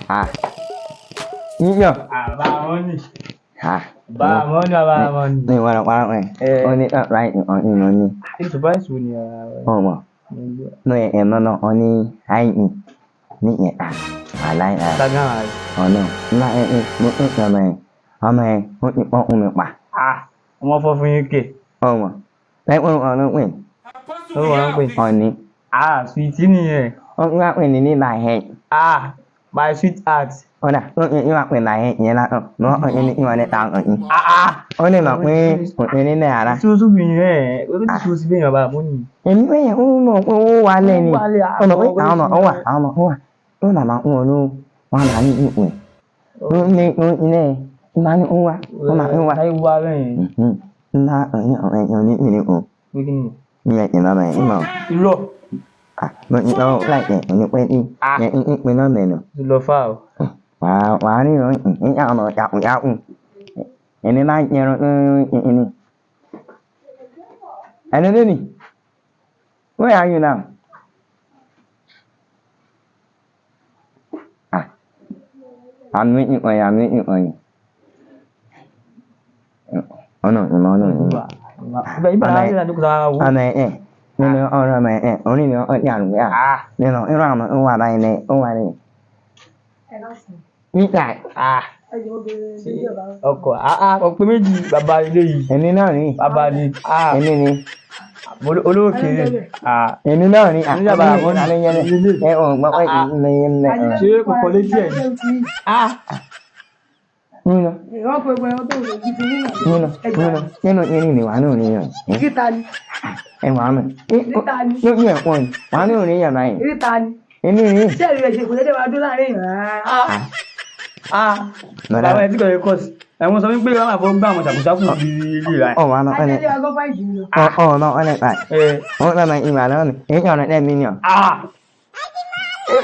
Ah. Yíyọ. Bàbá wọn ni. Ah. Bàbá wọn ni bàbá wọn ni. Ní ìwọ̀n ọ̀pá ẹ̀. Ó ní right ọ̀hún ní. Surprise wo ni ara rẹ̀? Ọmọ. Ní ẹ̀ nọ́nà ọ ní àìní ní ẹ̀ à àláì à. Instagram rẹ̀. Ọ̀nà ńlá ẹ̀ ẹ̀ mo ń sọ ọmọ ẹ̀ ọmọ ẹ̀ ó ti pọ́n mi pa. Ah, wọ́n fọ́ fún yín kẹ̀. Ọmọ. Lẹ́kùn ọ̀nà pè. Ó wọ́n ń pè. Ọ̀ní. Ah, sweetie nìyẹn. Ó ń wá pè ní ní my head. Ah, my sweetheart. Ọ̀nà ó ń wá pè my head yẹn lásán. Mọ́ ọ̀yẹ́ ní ìwọ̀n ní ta ọ̀yìn. Ah ah. Ó ní mọ̀ pé òfin ní náírà. Tí o tún bì yẹn ẹ̀, o tún ti bẹ̀yàn bá mú ni. Èmi pé yẹn ó mọ̀ pé ó wà lẹ́ni. Ó mọ̀ pé àwọn ọmọ ó wà àwọn ọmọ ó wà. Ó màmá ń wọnú wọn máa ní ìpè. Ó ní ilé máa ní ó wà ó máa ń wà. Táyé wá bẹ́ẹ̀. Ńlá ọ̀yìn ọ̀yìn ní ìlú o. Pé kí ni? Ìyẹn ìmọ̀ ẹ̀ ìmọ̀. Irọ́. Ah, mo ní lọ́wọ́ láìpẹ́ ní pé ní ẹ̀ ń pin náà mẹ́nu. Ti lọ fà o. Wà wà á ríran ní àwọn ọ̀yàkùn yàkùn. Ẹni máa ń jẹun ní ní. Hello, baby. Where are you now? Ah, I'm waiting for you. I'm waiting for you. Ọ̀nà ìmọ̀ ọ̀nà ìmọ̀. Ibà ibà láti ṣe àdókòtò ara wo. Ọmọ ẹ̀ ẹ̀ nínú ọ̀rọ̀ ọmọ ẹ̀ ẹ̀ orí mi ọ̀ ní àlùyà. Nínú irú àwọn ó wà báyìí ní ó wà ní. Níta. Ah. Ọkọ̀ ah ah ọ̀pẹ méjì bàbá ilé yìí. Èmi náà ni. Bàbá ni. Ah. Èmi ni. Olówó kéré. Ah. Èmi náà ni. Nígbà bàbá wọn ní. Ẹ ò gbọ́ pé ìlú yẹn lẹ. Ṣé kò kọ́ létí ẹ̀ ni? Ah. Nínú. Nínú nínú nínú nínú ni wà ní òní yàn. Ẹ wà á mọ̀. Lójú ẹ̀ pọ̀ ni wà ní òní yàn báyìí. Èmi ni. Ṣé ẹ̀rí rẹ̀ ṣe kò dédé máa dún láàrin ìrìn? Ah. Bàbá ẹ̀ tí kò yẹ kọ́ sí. Ẹ̀wọ̀n sọ wípé wọ́n máa fọ́ gbá àwọn ṣàkóṣàkó bí ilé rẹ̀. Ọ̀ wà á mọ̀ ọ́nẹ̀. Ọ̀ ọ̀ mọ̀ ọ́nẹ̀ báyìí. Ọ̀ náà ìwà náà ni. Èyí ọ̀nà ẹ̀ mílíọ̀n. Ah.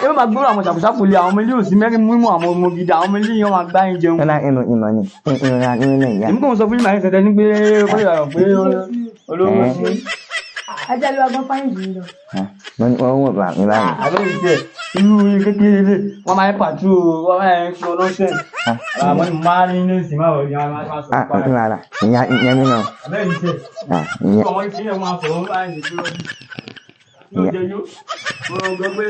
Ẹ máa gbọ́dọ̀ àwọn ṣàkóṣàkó lé àwọn ọmọ ilé òsì mẹ́rin mímú àwọn ọmọ gidi àwọn ọmọ ilé yẹn máa gbá yín jẹun. Tọ́lá inú ìmọ̀ ni ìrìn àjò ilé ìyá. Èmi kò sọ fún yín màá ń sẹ́tẹ́ ní pé kó lè rà pé olówó sí. Ajá ló wá gbọ́n fáyìn jù lọ. Mo ní owó bà mí báyìí. Àbẹ́rẹ́ ìṣe irú kékeré lè wọ́n máa ń pàtó wọ́n máa ń sọ lọ́sẹ̀. Àwọn ọmọ máa ń ní ìsìn máa wọ̀ ní wọ́n máa sọ Ah, òtún wàhálà. Ìyá ìyá mi náà. Àbẹ́rẹ́ ìṣe. Ah, ìyá. Ọmọ ìṣe yẹn máa sọ̀rọ̀ báyìí ní ìṣe. Yóò jẹ yó. Mo gbọ́ pé